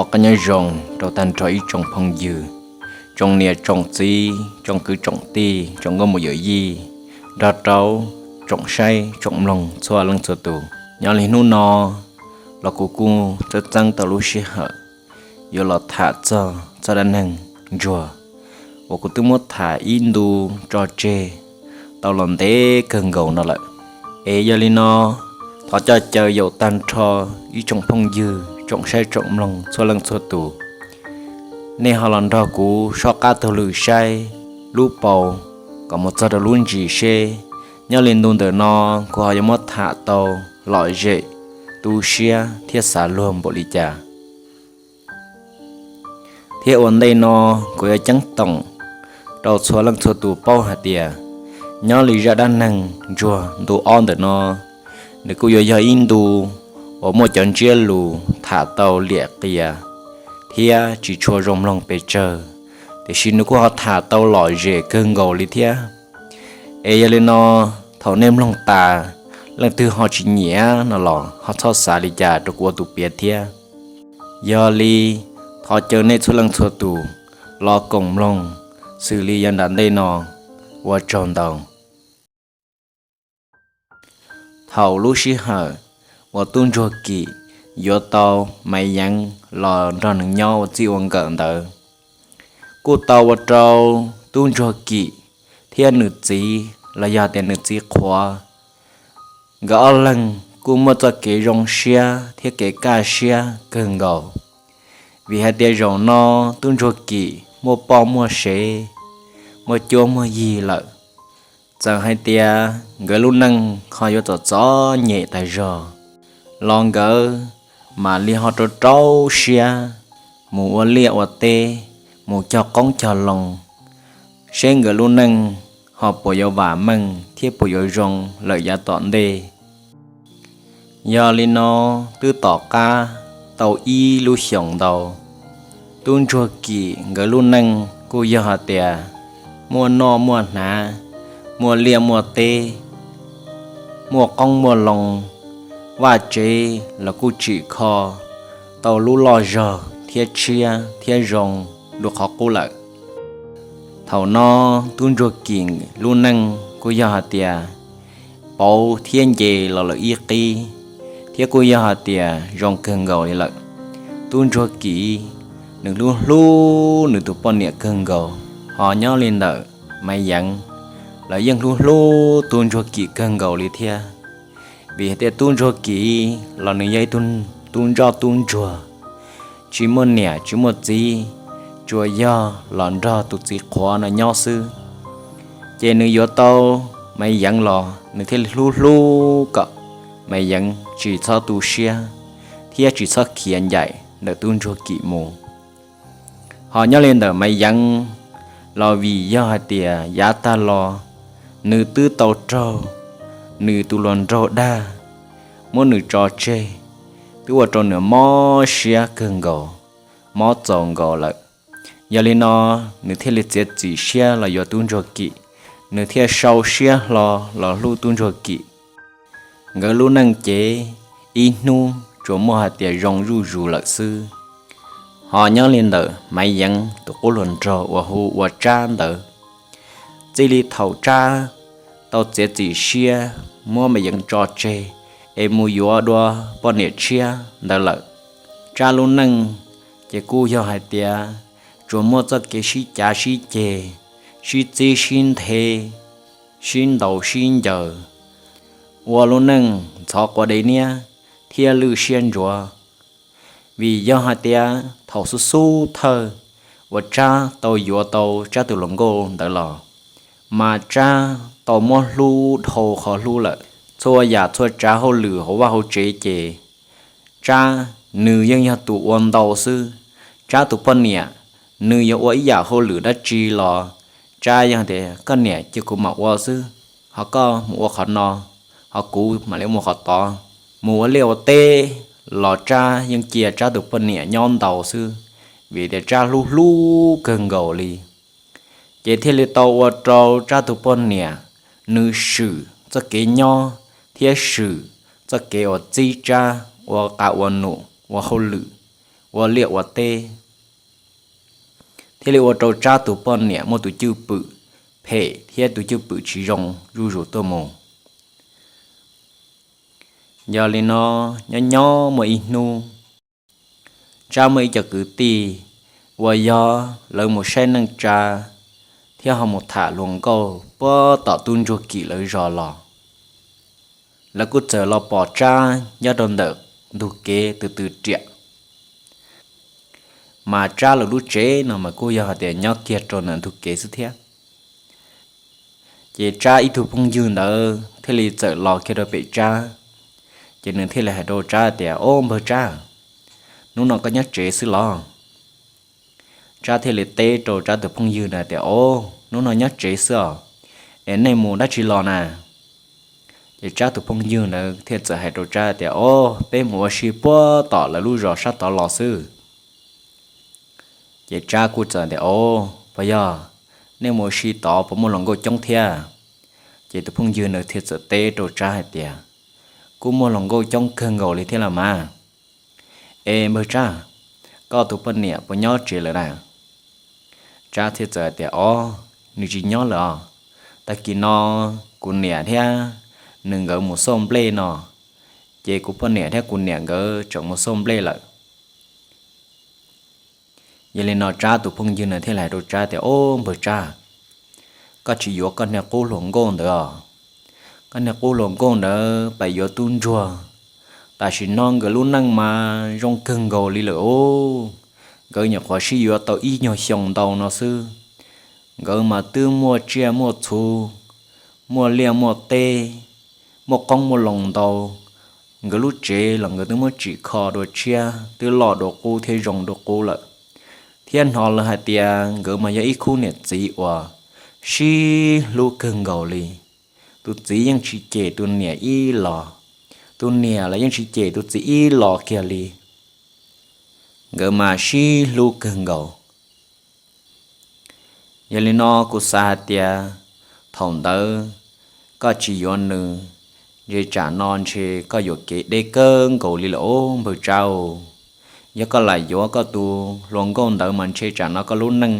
Ua qab nyob zoo rau tag nrho ib tsoom phooj ywg, tsoom niam tsoom txiv, tsoom kwv tsoom tij, tsoom nkauj muam yawm yij, nrog rau tsoom saib tsoom mloog txhua leej txhua tus. Nyob li hnub no los kuv kuj txeeb txeeb tau lub sij hawm yuav los tham txog txoj dab neeg ntsuag uas kuv twb muab tham ib ntu tso tseg tau los ntev kawg nkaus no lawm. Es yog li no, thov coj caw yaum tag nrho ib tsoom phooj ywg, tsoom saib tsoom mloog txhua leej txhua tus, nej ho los nrog kuv soj qab taug lw saib lub paus kom mus txog rau lub ntsis seb nyob li ntu ntawm no kuv ho yuav muab tham tau lom zem, tu siab thiab xav luag npaum li cas. Thiab ua ntej no kuv yuav ceeb toom rau txhua leej txhua tus paub hais tias nyob li zaj dab neeg ntsuag ntu ob ntawm no, nws kuj yuav yog ib ntu uas muaj cov ntsiab lus tham tau liam qias thiab tsis tshua zoo mloog pes tsawg, tiam sis nws kuj ho tham tau lom zem kawg nkaus li thiab. Es yog li no, thaum nej mloog tas, leej twg ho tsis nyiam no los ho txhob xav li cas rau kuv ua tus piav thiab. Yog li, thov caw nej txhua leej txhua tus los koom mloog xws li yav nram ntej no. Ua tsaug ntau. Thaum lub sij hawm uas tub ntsuag Kim yuav tau Maiv Yeev los nrog nws nyob ua txij ua nkawm ntawd, kuj tau ua rau tub ntsuag Kim thiab nws txiv los yog tias nws txiv qhuav, nkawd ob leeg kuj muaj txoj kev zoo siab thiab kev kaj siab kawg nkaus, vim hais tias zaum no tub ntsuag Kim muaj poj muaj sev, muaj cuab muaj yig lawm. Txawm hais tias nkawd lub neej ho yuav txom txom nyem tas zog los nkawd mam li ho rau rau siab mus ua liaj ua teb, mus cog qoob cog loo, seb nkawd lub neej ho puas yuav vam meej thiab puas yuav zoo lawm yav tom ntej. Yog li no, twb tom qab tau ib lub xyoos ntau, tub ntsuag Kim nkawd lub neej kuj yog hais tias muaj noj muaj hnav, muaj liaj muaj teb, muaj qoob muaj loo, vaj tsev los kuj tsim kho tau lub loj zog thiab tshiab thiab zoo dua qhov qub lawm. Thaum no tub ntsuag Kim lub neej kuj yog hais tias pauv thiab nce los lawm ib qib, thiab kuj yog hais tias zoo kawg nkaus li lawm. Tub ntsuag Kim nws hlub hlub nws tus poj niam kawg nkaus, ho nyob li ntawm Maiv Yeev los yeej hlub hlub tub ntsuag Kim kawg nkaus li thiab. Vim hais tias tub ntsuag Kim los nws yog ib tug tub ntsoj tub ntsuag, tsis muaj niam tsis muaj txiv, tsuas yog los nrog tus txiv qhuav no nyob xwb. Ces nws yuav tau Maiv Yeev los nws thiaj li hlub hlub kom Maiv Yeev tsis txhob tu siab thiab tsis txhob khiav ncaim ntawm tub ntsuag Kim mus. Ho nyob li ntawm Maiv Yeev los vim yog hais tias yav tag los nws twb tau raug nws tus hluas nraug dag, muab nws tso tseg, twb ua rau nws mob siab kawg nkaus, mob txaus nkaus lawm. Yog li no, nws thiaj li txiav txim siab los yuav tub ntsuag Kim, nws thiaj sau siab hlo los hlub tub ntsuag Kim. Nkawd lub neej ces ib hnub tsuas muaj hais tias zoo zuj zus lawm xwb. Ho nyob li ntawm Maiv Yeev tus qub hluas nraug uas hu ua Tsab ntawd, txij li thaum Tsab tau txiav txim siab muab Maiv Yeev tso tseg es mus yuav dua poj niam tshiab ntawd lawm, Tsab lub neej ces kuj yog hais tias tsuas muaj txoj kev sib cav sib ceg, sib txib sib nthe, sib ntaus sib ncaws, ua lub neej ntxhov quav dev niab thiab lwj siab ntsuav. Vim yog hais tias thaum xub xub thawj uas Tsab tau yuav tau Tsab tus hluas nkauj ntawd los, mas Tsab tau muab hlub dhau qhov hlub lawm. Txhua yam txhua tsav hauj lwm hauv vaj hauv tsev ces Tsab nws yeej yog tus ua ntau xwb. Tsab tus poj niam, nws yuav ua ib yam hauj lwm dab tsi los Tsab yeej tias, koj niam cia kuv mam ua xwb, ho koj mus ua qhov no, ho kuv mam li mus qhov tod. Mus ua liaj ua teb los Tsab yeej cia Tsab tus poj niam nyob ntau xwb, vim tias Tsab hlub hlub kawg nkaus li. Ces thiaj li tau ua rau Tsab tus poj niam, nws swm txoj kev nyob thiab swm txoj kev uas txib Tsab ua qas ua num ua hauj lwm, ua liaj ua teb, thiaj li ua rau Tsab tus poj niam muaj tus cwj pwm phem thiab tus cwj pwm tsis zoo zuj zus tuaj mus. Yog li no, nyob nyob muaj ib hnub, Tsab muaj ib co kwv tij uas yog lawv mus saib neej tsa thiab ho mus tham hluas nkauj puag tom tub ntsuag Kim lawv zos los, lawv kuj txawm los pom Tsab nyob rau ntawm ntug kev tws tws riam. Mas Tsab lawv lub tsev no mas kuj yog hais tias nyob kiag rau ntawm ntug kev xwb thiab. Ces Tsab ib tug phooj ywg ntawd thiaj li txawm los kiag rau pem Tsab, ces nws thiaj li hais rau Tsab tias, Ob, npawg Tsab, hnub no koj nyob tsev xwb los? Tsab thiaj li teb rau Tsab tus phooj ywg na tias, Ob, hnub no nyob tsev xwb os, es nej mus dab tsi los na? Ces Tsab tus phooj ywg ntawd thiaj txawm hais rau Tsab tias, Ob, peb mus ua si puag tom lawv lub zos sab tod los xwb. Ces Tsab kuj txawm tias, Ob, puas yog, nej mus ua si tod puas muaj hluas nkauj coob thiab? Ces tus phooj ywg ntawd thiaj txawm teb rau Tsab hais tias, Kuj muaj hluas nkauj coob kawg nkaus li thiab los mas. Es npawg Tsab, koj tus poj niam puas nyob tsev lawm na? Tsab thiaj txawm hais tias, Ob, nws tsis nyob lawm os. Tag kis no kuv niam thiab nws nkawd mus xauj nplej no, ces kuv poj niam thiab kuv niam nkawd tseem mus xauj nplej lawm. Yog li no Tsab tus phooj ywg na thiaj li hais rau Tsab tias, Ob, npawg Tsab, koj tsis yuav koj niag qub hluas nkauj ntawd os. Koj niag qub hluas nkauj ntawd pab yuav tub ntsuag, tam sim no nkawd lub neej mas zoo kawg nkaus li lawm os. Nkawd nyuam qhuav sib yuav tau ib nyuag xyoo ntau no xwb, nkawd mas twb muaj tsiaj muaj txhu, muaj liaj muaj teb, muaj qoob muaj loo ntau. Nkawd lub tsev los nkawd twb muab tsim kho dua tshiab, twb loj dua qub thiab zoo dua qub lawm. Thiab hnov lawv hais tias nkawd mas yog ib khub niam txiv uas sib hlub kawg nkaus li. Tus txiv yeej tsis cem tus niam ib los, tus niam los yeej tsis cem tus txiv ib los kiag li. Nkawd mas sib hlub kawg nkaus. Yog li no kuv xav hais tias thaum ntawd koj tsis yuav nws, ntshe tsam no ntshe koj yuam kev deb kawg nkaus li lawm os npawg Tsab. Yog koj lam yuav koj tus hluas nkauj ntawd mas ntshe tsam no koj lub neej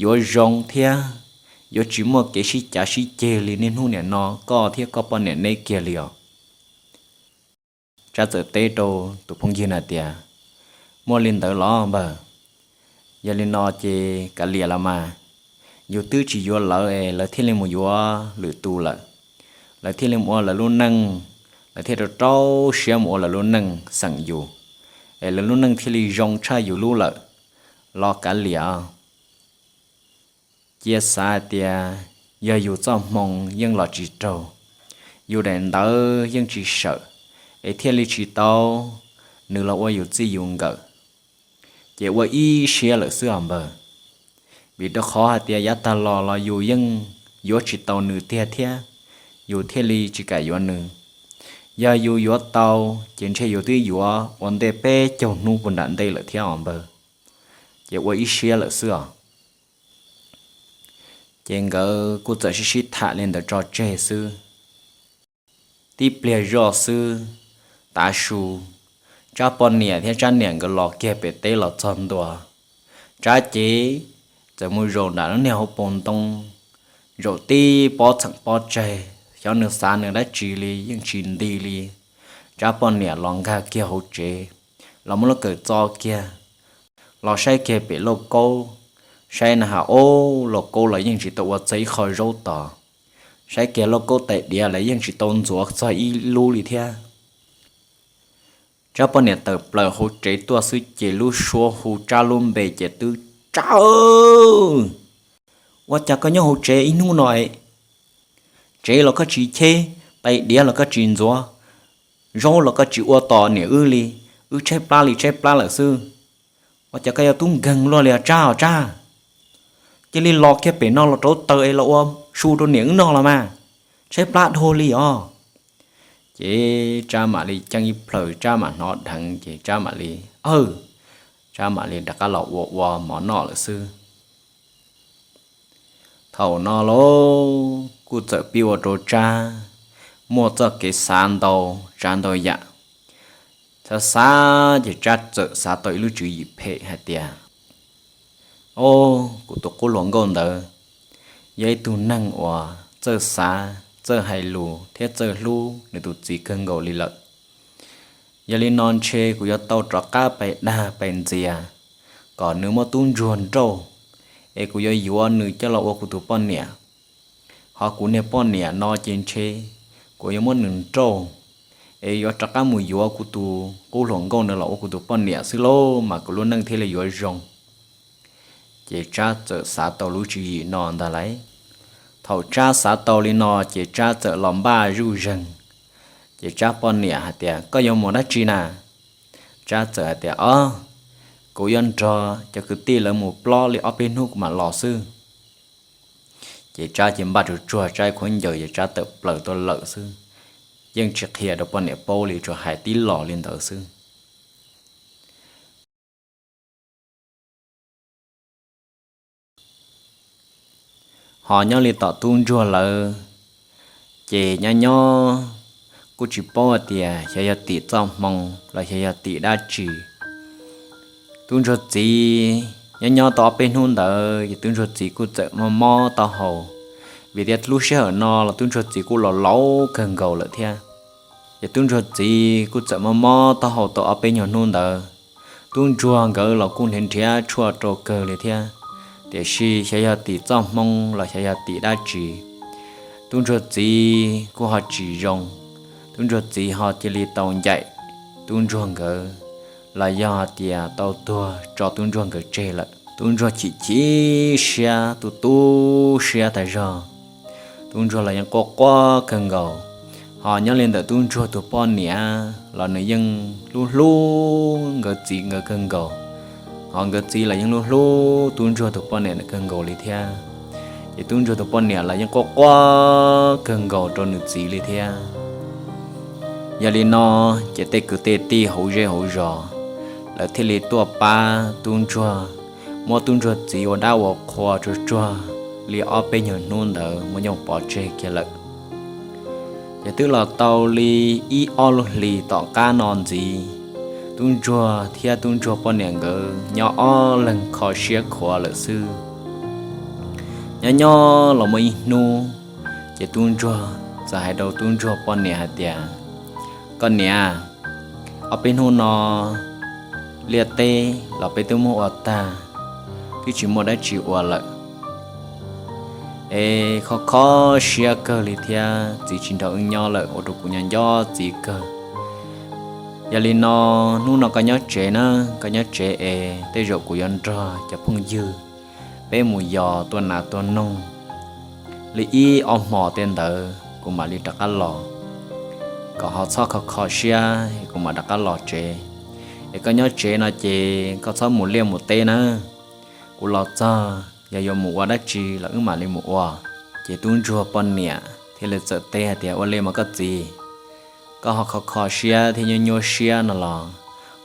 yuav zoo thiab yuav tsis muaj kev sib cav sib ceg li niaj hnub nim no koj thiab koj poj niam neb kiag li os. Tsab txawm teb rau tus phooj ywg na tias, Muaj li ntawd los npawg? Yog li no ces kav liam los mas, yus twb tsis yuav lawv es lawv thiaj li mus yuav lwm tus lawm. Lawv thiaj li mus ua lawv lub neej, lawv thiaj rau rau siab mus ua lawv lub neej xeem yus, es lawv lub neej thiaj li zoo tshaj yus lub lawm. Los kav liam, cia xav hais tias yog yus txoj hmoo yeej los tsis raug, yus daim ntawv yeej tsis sawm, es thiaj li tsis tau nws los ua yus txij yus nkawm, ces ua ib siab lawm xwb os npawg. Vim rau qhov hais tias yav tag los los yus yeej yuav tsis tau nws tiag thiab, yus thiaj li tsis kam yuav nws. Yog yus yuav tau, ces ntshe yus twb yuav ua ntej peb caug hnub puag nram ntej lawm thiab os npawg, ces ua ib siab lawm xwb os. Ces nkawd kuj txawm sib sib tham li ntawd tso tseg xwb. Tib pliag zoj xwb, tav su, Tsab poj niam thiab Tsab niam nkawd los kiag pem teb los txog ntua. Tsab ces txawm mus zaum nram lub niag hauv paus ntoo, zaum tib pob txheem pob tseg, xyov nws xav nws dab tsi li yeej tsis nti li. Tsab poj niam los nkag kiag hauv tsev, los muab lub kawm txo kiag, los saib kiag pem lauj kaub, saib na has, ob, lauj kaub los yeej tsis tau ua txog ib qho zaub tos. Saib kiag lauj kaub tais diav los yeej tsis tau ntxuav txog ib lub li thiab. Tsab poj niam tawm plaws hauv tsev tuaj xwb ces lub suab hu Tsab lub npe ces twb, Tsab, ua cas koj nyob hauv tsev ib hnub no? Tsev los koj tsis cheb, tais diav los koj tsis ntxuav, zaub los koj tsis ua tos niam wb li, wb tshaib plab li tshaib plab lawm xwb. Ua cas koj yog tub nkeeg luaj li os Tsab, os Tsab? Cia li los kiag pem no los rauv taws es los ua su rau niam wb noj los mas, tshaib plab dhau li os. Ces Tsab mam li ceeb ib plhaws, Tsab mam hnov dheev ces Tsab mam li, aw, Tsab mam li rov qab los ua ua mov noj lawm xwb. Thaum no lauj, kuj txawm pib ua rau Tsab muaj txoj kev xav ntau tsav ntau yam. Xav xav ces Tsab txawm xav tau ib lub tswv yim phem hais tias, ob, kuv tus qub hluas nkauj ntawd yog ib tug neeg uas txawj xav, txawj hais lus thiab txawj hlub nws tus txiv kawg nkaus li lawm. Yog li no ntshe kuv yuav tau rov qab pais dag pais ntxias kom nws muab tub ntsuag nrauj, es kuv yuav yuav nws coj los ua kuv tus poj niam. Ho kuv niag poj niam no ces ntshe kuv yuav muab nws nrauj, es yuav rov qab mus yuav kuv tus qub hluas nkauj no los ua kuv tus poj niam xwb lauj mas kuv lub neej thiaj li yuav zoo. Ces Tsab txawm xav tau lub tswv yim no ntag lauj. Thaum Tsab xav tau li no ces Tsab txawm los npaj zuj zeeg. Ces Tsab poj niam hais tias, koj yuav mus dab tsi na? Tsab txawm hais tias, ob, kuv yuav nrog cov kwv tij lawv mus plob li ob peb hnub kuv mam los xwb. Ces Tsab ces npaj tsuag tsuag Tsab khaub ncaws ces Tsab tawm plaws tuaj lawm xwb. Yeej tsis qhia rau poj niam paub li, tsuas hais tib los li ntawd xwb. Ho nyob li tom tub ntsuag lawv, ces nyob nyob kuj tsis paub hais tias xyov yog tim txoj hmoo los xyov yog tim dab tsi. Tub ntsuag txiv nyob nyob tau ob peb hnub ntawd ces tub ntsuag txiv kuj txawm mob mob taub hau, vim tias lub sij hawm no los tub ntsuag txiv kuj los laus kawg nkaus lawm thiab. Ces tub ntsuag txiv kuj txawm mob mob taub hau tau ob peb nyuag hnub ntawd. Tub ntsuag nkawd los kuj nrhiav nrhiav tshuaj rau kawg li thiab, tiam sis xyov yog tim txoj hmoo los xyov yog tim dab tsi, tub ntsuag txiv kuj ho tsis zoo. Tub ntsuag txiv ho cia li tau ncaim tub ntsuag nkawd, los yog hais tias tau tuag tso tub ntsuag nkawd tseg lawm. Tub ntsuag chim chim siab, tu tu siab tag zog. Tub ntsuag los yeej quaj quaj kawg nkaus. Ho nyob li ntawm tub ntsuag tus poj niam los nws yeej hlub hlub nkawd txiv nkawd kawg nkaus. Ho nkawd txiv los yeej hlub hlub tub ntsuag tus poj niam ntawd kawg nkaus li thiab. Ces tub ntsuag tus poj niam los yeej quaj quaj kawg nkaus rau nws txiv li thiab. Yog li no, ces tej kwv tej tij hauv zej hauv zos, lawv thiaj li tuaj pab tub ntsuag, muab tub ntsuag txiv ua dab ua qhua tsuag tsuag li ob peb nyuag hnub ntawd muab nyooj pov tseg kiag lawm. Ces twb los tau li ib ob lub hlis tom qab no ntxiv, tub ntsuag thiab tub ntsuag poj niam nkawd nyob ob leeg kho siab khuav lawm xwb. Nyob nyob los muaj ib hnub, ces tub ntsuag txawm hais rau tub ntsuag poj niam hais tias, koj niam, ob peb hnub no liaj teb los peb twb muab ua tag, twb tsis muaj dab tsi ua lawm. Es kho kho siab kawg li thiab, txiv tsis nrog wb nyob lawm ua rau kuv nyob nco txiv kawg. Yog li no, hnub no koj nyob tsev na, koj nyob tsev es tej zaum kuv yuav nrog cov phooj ywg peb mus yos tua nas tua noog li ib ob hmo tej ntawd kuv mam li rov qab los. Kom ho txhob kho kho siab, kuv mam rov qab los tsev. Es koj nyob tsev no ces koj txhob mus liaj mus teb na. Kuv los txog yog yuav mus ua dab tsi los wb mam li mus ua. Ces tub ntsuag poj niam thiaj li txawm teb hais tias, ua li mas koj txiv, koj ho kho kho siab thiab nyuaj nyuaj siab no los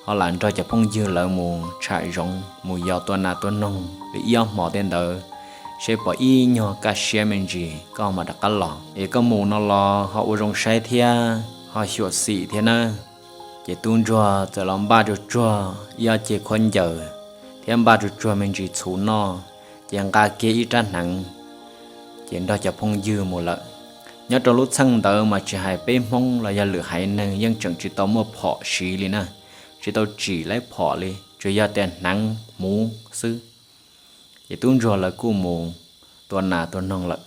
ho lam nrog cov phooj ywg lawv mus tsham zoov mus yos tua nas tua noog li ib ob hmo tej ntawd, seb puas ib nyuag kaj siab me ntsis koj ho mam rov qab los. Es koj mus no los ho ua zoo saib thiab ho xyuam xim thiab nawb. Ces tub ntsuag txawm los npaj tsuag tsuag ib ob ceg khaub ncaws thiab npaj tsuag tsuag me ntsis txhuv noj, ces nqa kiag ib rab hneev, ces nrog cov phooj ywg mus lawm. Nyob rau lub txheej ntawd mas tsis hais peb Hmoob los yog lwm haiv neeg yeej tseem tsis tau muaj phom siv li na, tsis tau tsim laib phom li, tsuas yog tias hneev hmuv xwb. Ces tub ntsuag lawv kuj mus tua nas tua noog lawm.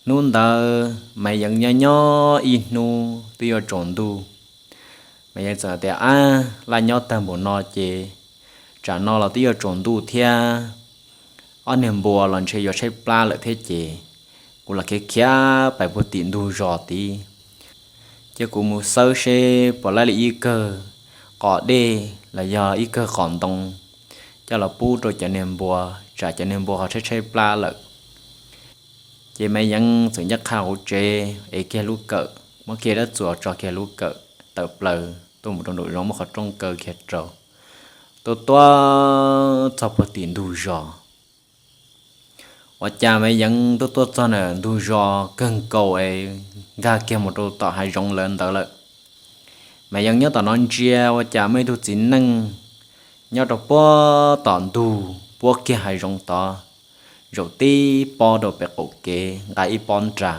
Hnub ntawd Maiv Yeev nyob nyob ib hnub twb yuav tsaus ntuj. Maiv Yeev txawm tias, ab, laj nyob tag npaum no ces tsam no los twb yuav tsaus ntuj thiab, ob niag npua los ntshe yuav tshaib plab lawm thiab ces kuv los khiav khiav pais puag tim ntug zos tid. Ces kuv mus xawb seb puas laib li ib kawg qos dej los yog ib kawg qos ntoo coj los pub rau cov niag npua, tsam cov niag npua ho tshaib tshaib plab lawm. Ces Maiv Yeev txawm ncaj qha hauv tsev, ev kiag lub kawm, muab kiag dab txuas tso kiag lub kawm, tawm plaws tuaj mus rau nraum zoov, muab qhov rooj kaw kiag rau, tuaj tuaj txog puag tim ntug zos. Ua cas Maiv Yeev tuaj tuaj txog ntawm ntug zos kawg nkaus es nkag kiag mus rau tom hav zoov lawm ntawd lawm. Maiv Yeev nyob tom no ntsia ua cas muaj ib tug txiv neej nyob rau puag tom ntug puab kiag hav zoov tod, zaum tib pob rau pem qaum kev nqa ib pob nra,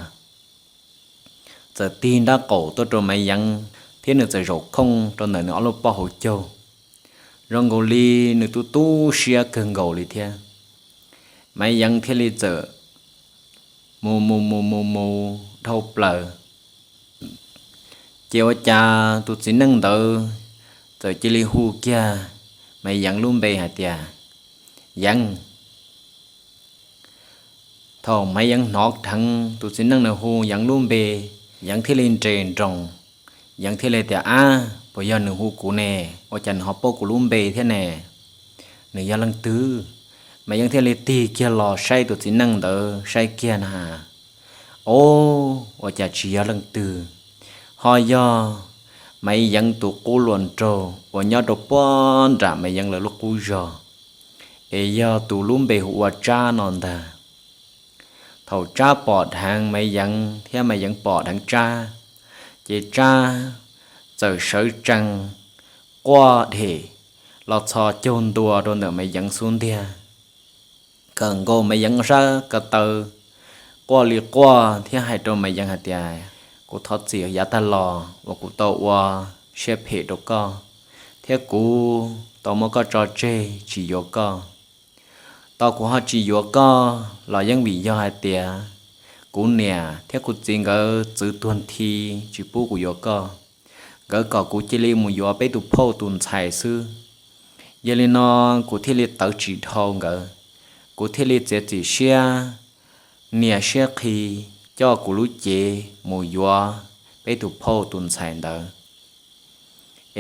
txawm tig nrab qaum tuaj rau Maiv Yeev thiab nws txawm zaum khooj rau ntawm nws ob lub pob hauv caug. Zoo nkaus li nws tu tu siab kawg nkaus li thiab. Maiv Yeev thiaj li txawm mus mus mus mus mus dhau plaws. Ces ua cas tus txiv neej ntawd txawm cia li hu kiag Maiv Yeev lub npe hais tias, Yeev. Thaum Maiv Yeev hnov dheev tus txiv neej nws hu Yeev lub npe, Yeev thiaj li nres nroos. Yeev thiaj li tias, Ab, puas yog nws hu kuv ne? Ua cas nws ho paub kuv lub npe thiab ne? Nws yog leej twg? Maiv Yeev thiaj li tig kiag los saib tus txiv neej ntawd saib kiag na. Ob, ua cas tsis yog leej twg, ho yog Maiv Yeev tus qub hluas nraug uas nyob rau puag nram Maiv Yeev lawv lub qub zos, es yog tus lub npe hu ua Tsab no ntag. Thaum Tsab pom dheev Maiv Yeev thiab Maiv Yeev pom dheev Tsab, ces Tsab txawm sawv tsees quaj dhem los txhos caug ntua rau ntawm Maiv Yeev xub ntiag, kawm nkaus Maiv Yeev sab ko taw, quaj li quaj thiab hais rau Maiv Yeev hais tias, Kuv thov txim yav tag los uas kuv tau ua siab phem rau koj, thiab kuv tau muab koj tso tseg tsis yuav koj. Tau kuv ho tsis yuav koj los yeej vim yog hais tias kuv niam thiab kuv txiv nkawd txwv tuag nthi tsis pub kuv yuav koj. Nkawd kom kuv cia li mus yuav peb tus phauj tus ntxhais xwb. Yog li no kuv thiaj li tawv tsis dhau nkawd, kuv thiaj li txiav txim siab nias siab qhi coj kuv lub cev mus yuav peb tus phauj tus ntxhais ntawd.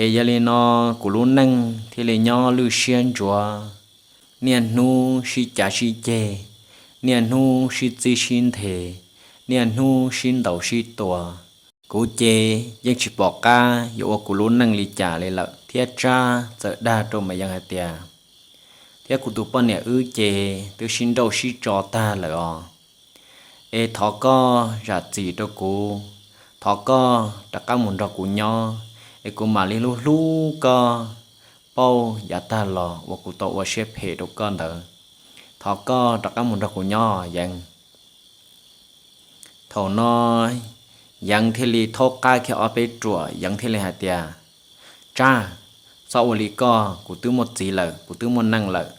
Es yog li no kuv lub neej thiaj li nyob lwj siab ntsuav, niaj hnub sib cav sib ceg, niaj hnub sib txib sib nthe, niaj hnub sib ntaus sib tua. Kuv ces yeej tsis pom qab yuav ua kuv lub neej li cas li lawm. Thiab Tsab txawm dag rau Maiv Yeev hais tias, Thiab kuv tus poj niam wb ces twb sib nrauj sib tso tag lawm os. Es thov koj zam txim rau kuv, thov koj rov qab mus nrog kuv nyob, es kuv mam li hlub hlub koj pauj yav tag los uas kuv tau ua siab phem rau koj ntawd. Thov koj rov qab mus nrog kuv nyob, Yeev. Thaum no Yeev thiaj li thaub qab kiag ob peb ruam, Yeev thiaj li hais tias, Tsab, txhob ua li koj, kuv twb muaj txiv lawm, kuv twb muaj neej lawm.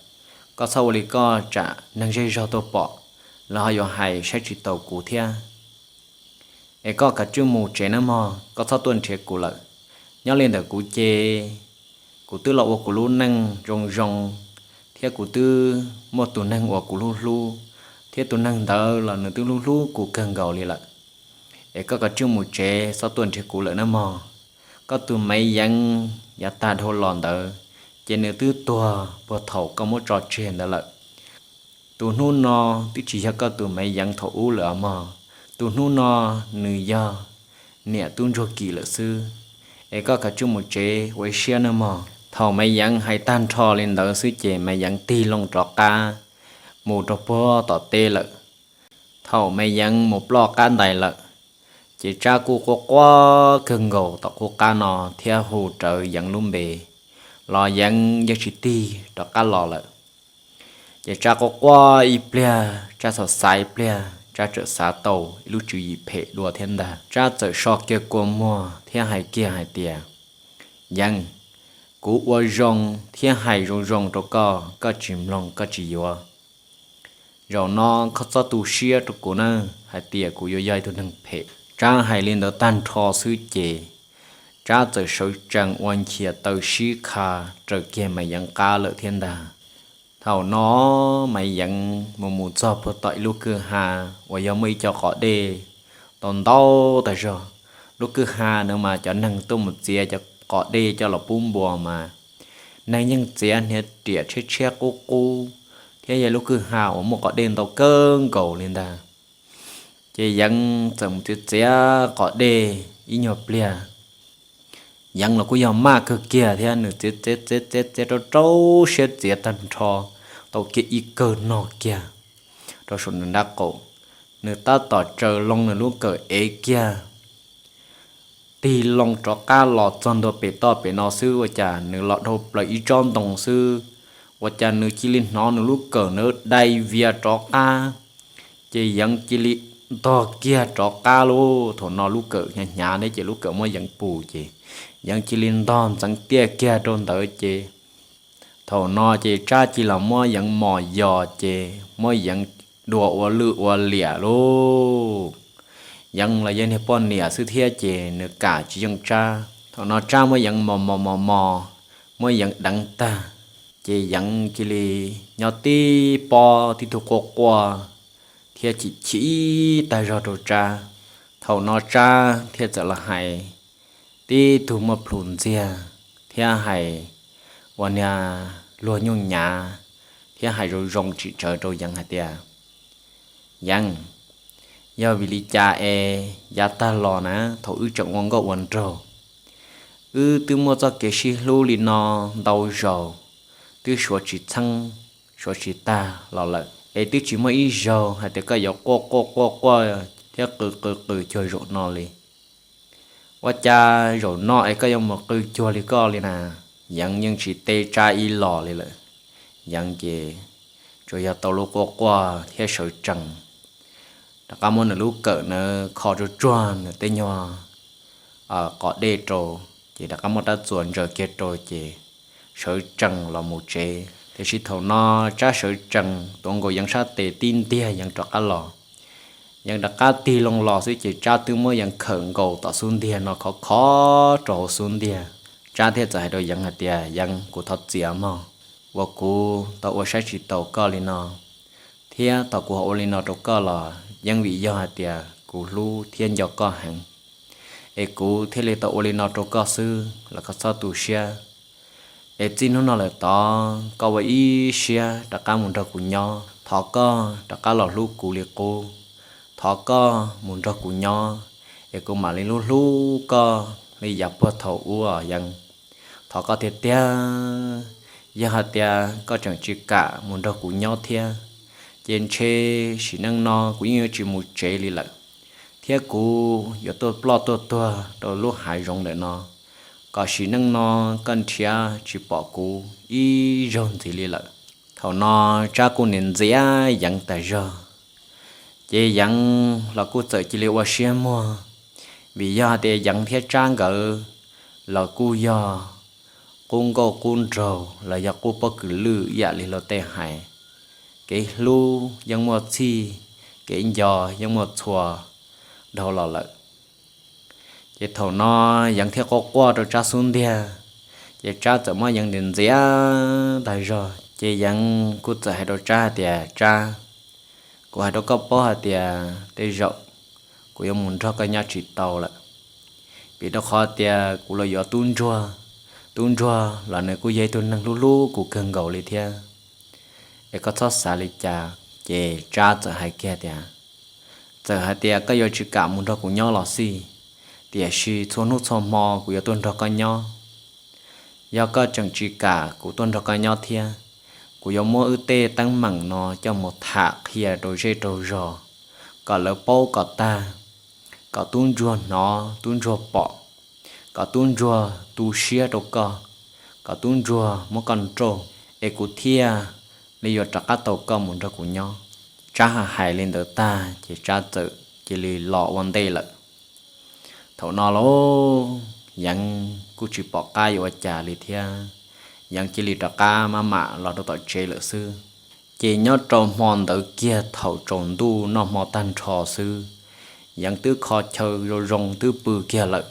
Koj txhob ua li koj tsam neeg zej zog tuaj pom, lawv ho yuav hais saib tsis taus kuv thiab. Es koj kav tsij mus tsev nawb mog, koj txhob tuaj nrhiav kuv lawm. Nyob li ntawm kuv ces kuv twb los ua kuv lub neej zoo zoo, thiab kuv twb muaj tus neeg uas kuv hlub hlub, thiab tus neeg ntawd los nws twb hlub hlub kuv kawg nkaus li lawm. Es koj kav tsij mus tsev, txhob tuaj nrhiav kuv lawm nawb mog. Koj tus Maiv Yeev yav tag dhau los ntawd, ces nws twb tuag puag thaum koj muab tso tseg ntawd lawm. Tus hnub no twb tsis yog koj tus Maiv Yeev thaum ub lawm os mog, tus hnub no nws yog niam tub ntsuag Kis lawm xwb. Es koj kav tsij mus tsev ua ib siab nawb mog. Thaum Maiv Yeev hais tag nrho li ntawd xwb ces Maiv Yeev tig loo rov qab mus rau puag tom teb lawm. Thaum Maiv Yeev mus ploj qab ntais lawm, ces Tsab kuj quaj quaj kawg nkaus tom qub qab no thiab hu rawv Yeev lub npe, los Yeev yeej tsis tig rov qab los lawm. Ces Tsab quaj quaj ib pliag, Tsab xav xav ib pliag, Tsab txawm xav tau ib lub tswv yim phem dua thiab ntag. Tsab txawm so kiag kua muag thiab hais kiag hais tias, Yeev, kuv ua zoo thiab hais zoo zoo rau koj, koj tsis mloog koj tsis yuav. Zaum no koj txhob tu siab rau kuv nawb hais tias kuv yuav yog ib tug neeg phem. Tsab hais li ntawd tag nrho xwb ces Tsab txawm sawv tsees ua nchias taw sib kha raws kiag Maiv Yeev qab lawm thiab ntag. Thaum no Maiv Yeev mus mus txog puag tom ib lub kwj ha uas yog muaj ib co qos dej tau ntau tag zog. Lub kwj ha ntawd mas cov neeg tuaj mus txiav cov qos dej coj los pub npua mas neeg yeej txiav hniav riam tshiab tshiab qub qub, thiab yog lub kwj ha uas muaj qos dej ntau kawg nkaus li ntag. Ces Yeev txawm mus txiav txiav qos dej ib nyuag pliag. Yeev los kuj yog maj kawg kiag thiab, nws txiav txiav txiav txiav txiav rau rau siab txiav tag nrho tau kiag ib kawm nog kiag rau saum nws nrab qaum. Nws tab tom tsaws loo nws lub kawm ev kiag, tig loo rov qab los txog ntua pem toj pem no xwb ua cas nws los dhau plaws ib tsob ntoo xwb, ua cas nws cia li hnov nws lub kawm ntawd dai vias rov qab, ces Yeev cia li ntog kiag rov qab lauj. Thaum no lub kawm hnyav hnyav thiab ces lub kawm muab Yeev pus ces Yeev cia li ntog ntxeev tiaj kiag rau ntawd ces thaum no ces Tsab cia li muab Yeev mos yos ces muab Yeev dua ua lwj ua liam lauj. Yeev los yog niag poj niam xwb thiab ces nws kam tsis yeej Tsab. Thaum no Tsab muab Yeev mos mos mos mos, muab Yeev deev tag, ces Yeev cia li nyob tib pob tib tug quaj quaj thiab chim chim tag zog rau Tsab. Thaum no Tsab thiaj txawm los hais tib tug muaj plhus ntxiag thiab hais ua niag luag nyuj nyav thiab hais zoo zoo tsim tsawv rau Yeev hais tias, Yeev, yog vim li cas es yav tag los na thaum wb tseem ua nkauj ua nraug, wb twb muaj txoj kev sib hlub li no ntau zaus, twb suav tsis txheeb suav tsis tag los lawm es twb tsis muaj ib zaug hais tias koj yuav quaj quaj quaj quaj thiab qw qw qw cuag zaum no li. Ua cas zaum no es koj yuav mus qw cuag li koj li na? Yeev yeej tsis teb Tsab ib los li lawm. Yeev ces tsuas yog tau lub quaj quaj thiab sawv tsees, rov qab muab nws lub kawm ntawd kho tsuag tsuag nws tej nyuag qos dej rau, ces rov qab muab rab txuas ntsaws kiag rau ces sawv tsees los mus tsev. Tiam sis thaum no Tsab sawv tsees tuav nkaus Yeev sab tes tib ntiag Yeev rov qab los. Yeev rov qab tig loo los xwb ces Tsab twb muab Yeev khawm nkaus tom xub ntiag no khov khov rau hauv xub ntiag. Tsab thiaj txawm hais rau Yeev hais tias, Yeev, kuv thov txiav mog, uas kuv tau ua saib tsis taus koj li no, thiab thaum kuv ho ua li no rau koj los yeej vim yog hais tias kuv hlub thiab nco koj heev, es kuv thiaj li tau ua li no rau koj xwb los koj txhob tu siab. Es txij hnub no lawm tod koj ua ib siab rov qab mus nrog kuv nyob, thov koj rov qab los hlub kuv li qub, thov koj mus nrog kuv nyob, es kuv mam li hlub hlub koj li yav puag thaum ub os Yeev. Thov koj tiag tiag, yog hais tias koj tseem tsis kam mus nrog kuv nyob thiab, ces ntshe sim neej no kuv yeej yuav tsis mus tsev li lawm, thiab kuv yuav tuaj ploj tuaj tuag rau lub hav zoov ntawm no, kom sim neej no koj nrhiav tsis pom kuv ib zaug ntxiv li lawm. Thaum no Tsab kuj nim ntxias Yeev tas zog, ces Yeev los kuj txawm cia li ua siab muag, vim yog hais tias Yeev thiab Tsab nkawd los kuj yog qub nkauj qub nraug los yog qub pob kws lwj ib yam li luag tej hais, kev hlub yeej muaj txhij, kev nco yeej muaj txhua dhau los lawm. Ces thaum no Yeev thiaj quaj quaj rau Tsab xub ntiag, ces Tsab txawm muab Yeev ntxias ntxias tag zog, ces Yeev kuj txawm hais rau Tsab hais tias, Tsab, kuv hais rau koj paub hais tias tej zaum kuv yuav mus nrog koj nyob tsis tau lawm, vim rau qhov tias kuv los yuav tub ntsuag, tub ntsuag los nws kuj yog ib tug neeg hlub hlub kuv kawg nkaus li thiab, es koj txhob xav li cas. Ces Tsab txawm hais kiag tias, Txawm hais tias koj yuav tsis kam mus nrog kuv nyob los xij, tiam sis txhua hnub txhua hmo kuv yuav tuaj nrog koj nyob. Yog koj tseem tsis kam kuv tuaj nrog koj nyob thiab, kuv yuav muab wb tej teeb meem no coj mus tham qhia rau zej rau zos, kom lawv paub kom tag, kom tub ntsuag hnov tub ntsuag pom, kom tub ntsuag tu siab rau koj, kom tub ntsuag muab koj nrauj, es kuv thiaj li yuav rov qab tau koj mus nrog kuv nyob. Tsab hais li ntawd tag ces Tsab txawm cia li los ua ntej lawm. Thaum no lauj, Yeev kuj tsis pom qab yuav ua cas li thiab, Yeev cia li rov qab maj mam los rau tom tsev lawm xwb. Ces nyob rau hmo ntawd kiag thaum tsaus ntuj noj hmo tag nrho xwb, Yeev twb kho chaw zoo zoo twb pw kiag lawm,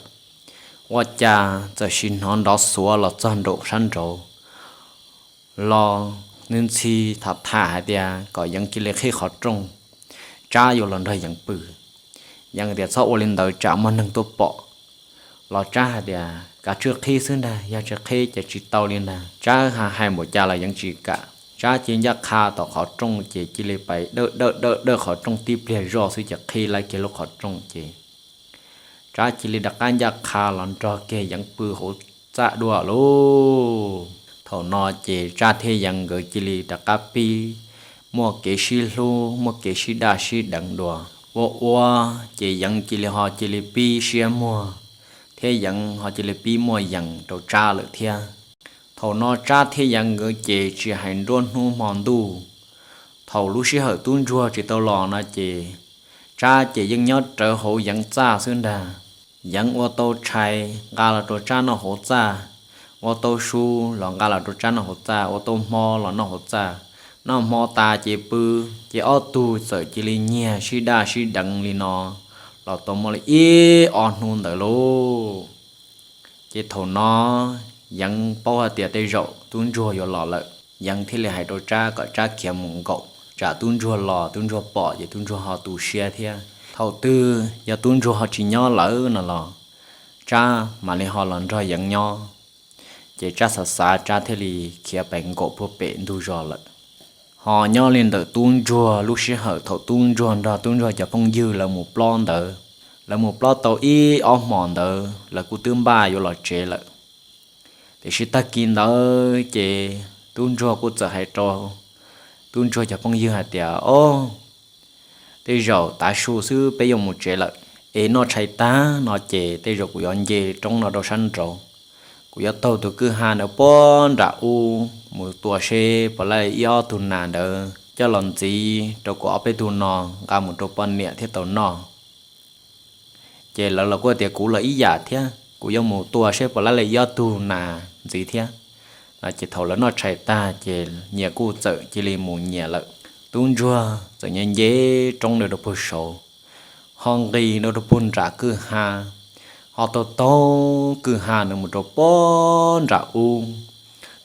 ua cas txawm sim hnov nrov xuav los txog nraum sab nraud los nws ntxhi tham tham hais tias kom Yeev cia li qhib qhov rooj, Tsab yuav los nrog Yeev pw. Yeev tias txhob ua li ntawd tsam muaj neeg tuaj pom. Los Tsab hais tias, Kav tsij qhib xwb ntag, yog tsis qhib ces tsis tau li ntag. Tsab hais hais npaum cas los Yeev tsis kam. Tsab cia li ncaj qha tom qhov rooj ces cia li pais dawj dawj dawj dawj qhov rooj tib pliag zoj xwb ces qhib laib kiag lub qhov rooj ces Tsab cia li rov qab ncaj qha los nrog kiag Yeev pw hauv txaj dua lauj. Thaum no ces Tsab thiab Yeev nkawd cia li rov qab pib muaj kev sib hlub muaj kev sib daj sib deev dua. Ua ua ces Yeev cia li ho cia li pib siab muag thiab Yeev ho cia li pib muaj yees rau Tsab lawm thiab. Thaum no Tsab thiab Yeev nkawd ces tsis hais nruab hnub hmo ntuj. Thaum lub sij hawm tub ntsuag tsis tau los no ces Tsab ces yeej nyob rawv hauv Yeev txaj xwb ntag. Yeev ua tau tshais nqa los rau Tsab noj hauv txaj, ua tau su los nqa los rau Tsab noj hauv txaj, ua tau hmo los noj hauv txaj. Noj hmo tas ces pw, ces ob tug txawm cia li nyiag sib daj sib deev li no los tau muaj li ib ob hnub ntawd lauj. Ces thaum no Yeev paub hais tias tej zaum tub ntsuag yuav los lawm, Yeev thiaj li hais rau Tsab kom Tsab khiav mus nkaum, tsam tub ntsuag los tub ntsuag pom ces tub ntsuag ho tu siab thiab. Thaum twg yog tub ntsuag ho tsis nyob lawm no los Tsab mam li ho los nrog Yeev nyob. Ces Tsab xav xav Tsab thiaj li khiav pais nkaum puag pem ntug zos lawm. Ho nyob li ntawm tub ntsuag lub sij hawm thaum tub ntsuag nrog tub ntsuag cov phooj ywg lawv mus plob ntawd, lawv mus plob tau ib ob hmos ntawd lawv kuj twb npaj yuav los tsev lawm. Tiam sis tag kis ntawd ces tub ntsuag kuj txawm hais rau tub ntsuag cov phooj ywg hais tias, Ob, tej zaum tav su xwb peb yuav mus tsev lawm. Es noj tshais tag no ces tej zaum kuv yuav nce roob no rau sab nraud, kuv yuav taug tus kwj ha ntawd puag nram ub mus tua seb puas laij ib ob tug nas ntawd coj los ntxiv rau kuv ob peb tug no nqa mus rau poj niam thiab tau noj. Ces lawv los kuj tias kuv los ib yam thiab, kuv yuav mus tua seb puas laij li ib ob tug nas ntxiv thiab. Ces thaum lawv noj tshais tag ces nyias kuj txawm cia li mus nyias lawm. Tub ntsuag txawm nce nce roob ntawd rau puag saud, ho nqis ntawd rau puag nram kwj ha, ho taug taug kwj ha ntawd mus rau puag nram ub.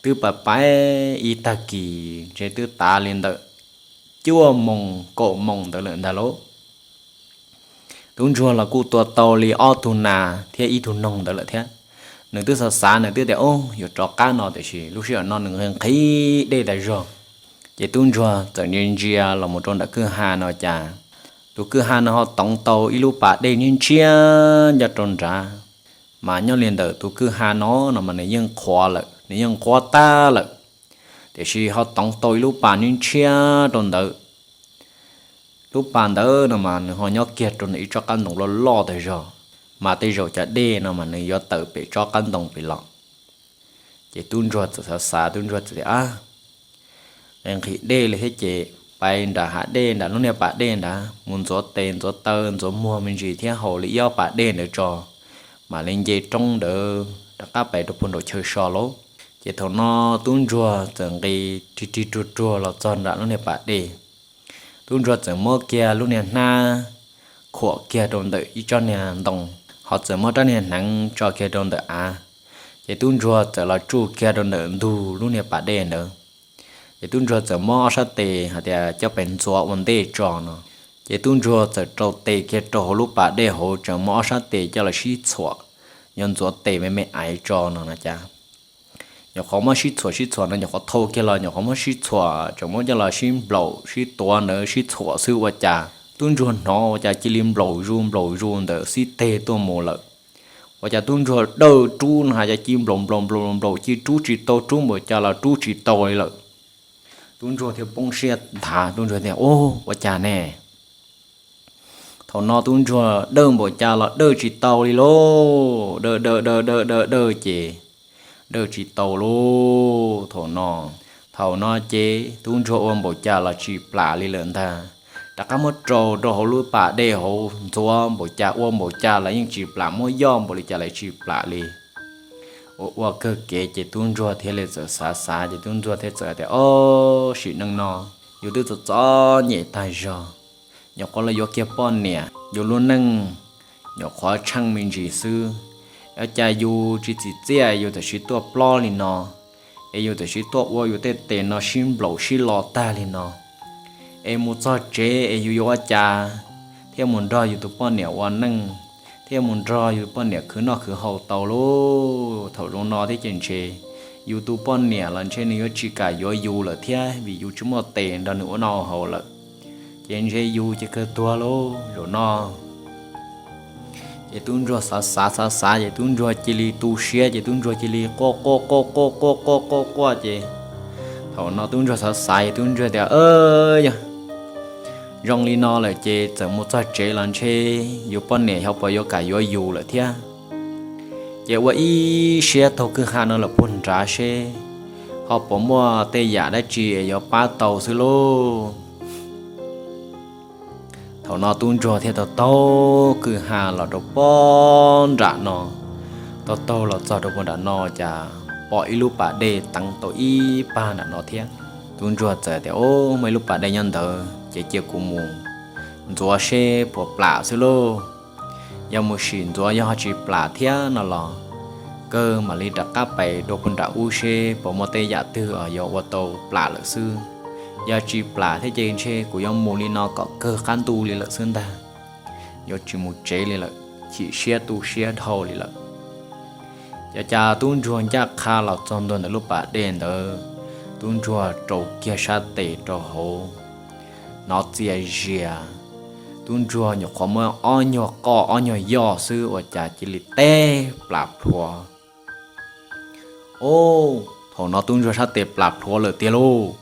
Twb pais pais ib tag kis ntshe twb tav li ntawm cuaj moos kaum moos ntawd lawm ntag lauj. Tub ntsuag los kuj tua tau li ob tug nas thiab ib tug noog ntawd lawm thiab. Nws twb xav xav nws twb tias, Ob, yuav rov qab no, tiam sis lub sij hawm no nws nqhis nqhis dej tas zog. Ces tub ntsuag txawm ntsia ntsia los mus rau nram kwj ha no cas tus kwj ha no ho toov tau ib lub pas dej ntshiab ntshiab nyob rau nrad. Mas nyob li ntawm tus kwj ha no no mas nws yeej qhuav lawm, nws yeej nqhuab tag lawm. Tiam sis ho toov tau ib lub pas ntshiab ntshiab rau ntawd. Lub pas ntawd no mas nws ho nyob kiag rau ntawm ib tsob qab ntoo loj loj tas zog, mas tej zaum cov dej no mas nws yuav tawm pem tsob qab ntoo pem los. Ces tub ntsuag txawm xav xav, tub ntsuag txawm tias, Ab, nqhis dej li thiab ces pais nram hav dej nram lub niag pas dej nrad mus ntxuav tes ntxuav taw ntxuav muag me ntsis thiab haus li ib ob pas dej ntawd tso, mam li nce roob ntawd rov qab pais rau puag nraum chaw so lauj. Ces thaum no tub ntsuag txawm nqis rig rig ruag ruag los txog nram lub niag pas dej. Tub ntsuag txawm muab kiag lub niag hnab khuam kiag rau ntawm ib tsob niag ntoo, ho txawm muab rab niag hneev tso kiag rau ntawm av. Ces tub ntsuag txawm los tsuj kiag rau ntawm ntug lub niag pas dej ntawd. Ces tub ntsuag txawm muab ob sab tes hais tias coj pes ntxuav ua ntej tso no. Ces tub ntsuag txawm rau tes kiag rau hauv lub pas dej hauv, tseem muab ob sab tes coj los sib txhuam, yuav ntxuav tes me me aiv tso no na cas. Nyuam qhuav muab sib txhuam sib txhuam no nyuam qhuav thau kiag los nyuam qhuav muab sib txhuam, tseem muab coj los sib nplaum sib tuav ntawd sib txhuam xwb ua cas tub ntsuag hnov ua cas cia li nplaum zus nplaum zus ntawm xib teg tuaj mus lawm. Ua cas tub ntsuag dawj rub no hais cas cia li nplaum nplaum nplaum nplaum cia li rub tsis tau, rub npaum cas los rub tsis tau li lawm. Tub ntsuag thiaj poob siab nthav, tub ntsuag tias, Ub, ua cas ne? Thaum no tub ntsuag dawj npaum cas los dawj tsis tau li lauj, dawj dawj dawj dawj dawj dawj ces dawj tsis tau lauj. Thaum no, thaum no ces tub ntsuag ua npaum cas los tsis plam li lawm ntag. Rov qab muab rau rau hauv lub pas dej hauv ntxuav npaum cas ua npaum cas los yeej tsis plam, muab yoj npaum li cas los tsis plam li. Ua ua kawg kev ces tub ntsuag thiaj li txawm xav xav ces tub ntsuag thiaj txawm tias, Ob, sim neej no yus twb txom txom nyem tag zog, nyuam qhuav los yuav kiag poj niam, yus lub neej nyuam qhuav tsheej me ntsis xwb. Ua cas yus tsis txim txiaj yus tam sim tuaj plob li no, es yus tam sim tuaj ua yus tej tes no sib nplaum sib lo tag li no, es mus txog tsev es yus yuav ua cas thiaj mus nrog yus tus poj niam ua neej, thiaj mus nrog yus tus poj niam khwv noj khwv haus tau lauj? Thaum zoo no thiab ces ntshe yus tus poj niam los ntshe nws yuav tsis kam yuav yus lawm thiab, vim yus tsis muaj tes nrog nws ua noj ua haus lawm. Ces ntshe yus ces kawg tuag lauj zaum no. Ces tub ntsuag xav xav xav xav ces tub ntsuag cia li tu siab ces tub ntsuag cia li quaj quaj quaj quaj quaj quaj quaj quaj ces thaum no tub ntsuag xav xav es tub ntsuag tias, Yog zoo li no lawm ces txawm mus txog tsev los ntshe yus poj niam xyov puas yuav kam yuav yus lawm thiab. Ces ua ib siab taug kwj ha no lawm puag nrad seb ho puas muaj tej yam dab tsi es yuav pab tau xwb lauj. Thaum no tub ntsuag thiaj taug taug kwj ha los rau puag nram no. Taug taug los txog rau puag nram no cas pom ib lub pas dej teev tau ib pag nram no thiab. Tub ntsuag txawm tias, Ub, muaj ib lub pas dej nyob ntawd ces cia kuv mus ntxuav seb puas plam xwb lauj. Yog mus sim ntxuav yog ho tsis plam thiab no los kawg mam li rov qab pais dua puag nram ub seb puas muaj tej yam twg yuav ua tau plam lawm xwb. Yog tsis plam thiab ces ntshe kuv yuav mus li no kom kawg qab ntuj li lawm xwb ntag. Yuav tsis mus tsev li lawm, chim siab tu siab dhau li lawm. Ces cas tub ntsuag ncaj qha los txog ntua ntawm lub pas dej ntawd, tub ntsuag rau kiag sab tes rau hauv, hnov txias zias. Tub ntsuag nyuam qhuav muab ob nyuag qoj ob nyuag yoj xwb ua cas cia li teb plam plhuav. Ub, thaum no tub ntsuag sab tes plam plhuav lawm tiag lauj.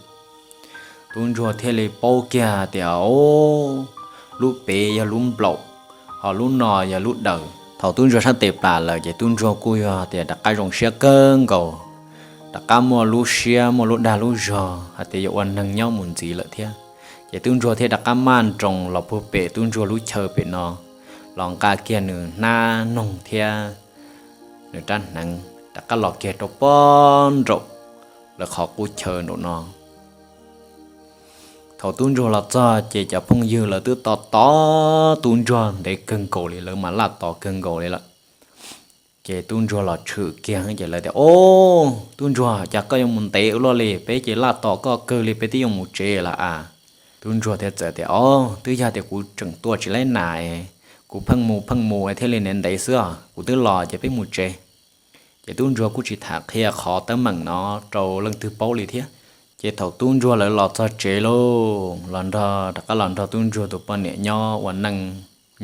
Tub ntsuag thiaj li paub kiag tias, Ub, lub pem yog lub nplaum, ho lub no yog lub dawm. Thaum tub ntsuag sab tes plam lawm ces tub ntsuag kuj yog tias rov qab zoo siab kawg nkaus, rov qab muaj lub siab muaj lub dag lub zog hais tias yuav ua neeg nyob mus ntxiv lawm thiab. Ces tub ntsuag thiaj rov qab maj nroos los puag pem tub ntsuag lub chaw pem no, los nqa kiag nws hnab noog thiab nws rab hneev rov qab los kiag rau puag nraum lawv qhov qub chaw nraum no. Thaum tub ntsuag los txog ces cov phooj ywg lawv twb tos tos tub ntsuag ntev kawg nkaus li, lawv mas laj tos kawg nkaus li lawm. Ces tub ntsuag los tshwm kiag ces lawv tias, Ob, tub ntsuag, cas koj yuav mus ntev ua luaj li, peb ces laj tos koj kawg li, peb twb yuav mus tsev lawm as. Tub ntsuag thiaj txawm tias, Ob, twb yog tias kuv tseem tua tsis laib nas, kuv pheej mus pheej mus thiaj li ntev ntev xwb os, kuv twb los ces peb mus tsev. Ces tub ntsuag kuj tsis tham qhia qhov teeb meem no rau leej twg paub li thiab. Ces thaum tub ntsuag lawv los txog tsev lauj, los nrog, rov qab los nrog tub ntsuag tus poj niam nyob ua neej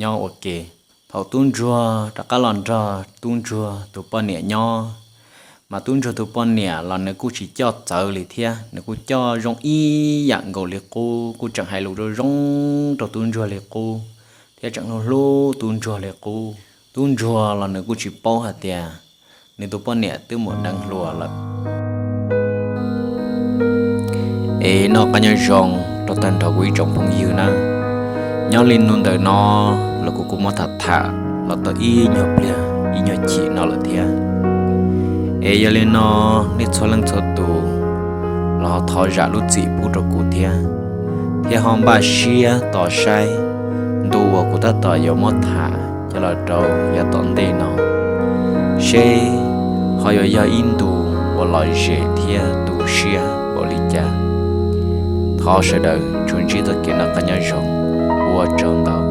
nyob ua ke. Thaum tub ntsuag rov qab los nrog tub ntsuag tus poj niam nyob, mas tub ntsuag tus poj niam los nws kuj tsis coj txawv li thiab, nws kuj coj zoo ib yam nkaus li qub, kuj tseem hais lus zoo zoo rau tub ntsuag li qub, thiab tseem hlub hlub tub ntsuag li qub. Tub ntsuag los nws kuj tsis paub hais tias nws tus poj niam twb mus deev hluas lawm. Es noj qab nyob zoo rau tag nrho kuv ib tsoom phooj ywg na. Nyob li no ntawm no los kuv kuj muab tham tham los tau ib nyuag pliag ib nyuag chim no lawm thiab. Es yog li no nej txhua leej txhua tus los thov zam lub txim pub rau kuv thiab, thiab ho npaj siab tos saib ntu uas kuv tab tom yuav muab tham coj los rau yav tom ntej no, seb ho yuav yog ib ntu uas lom zem thiab tu siab npaum li cas. Thov sawv daws tsuas ntsib txoj kev noj qab nyob zoo, ua tsaug ntau.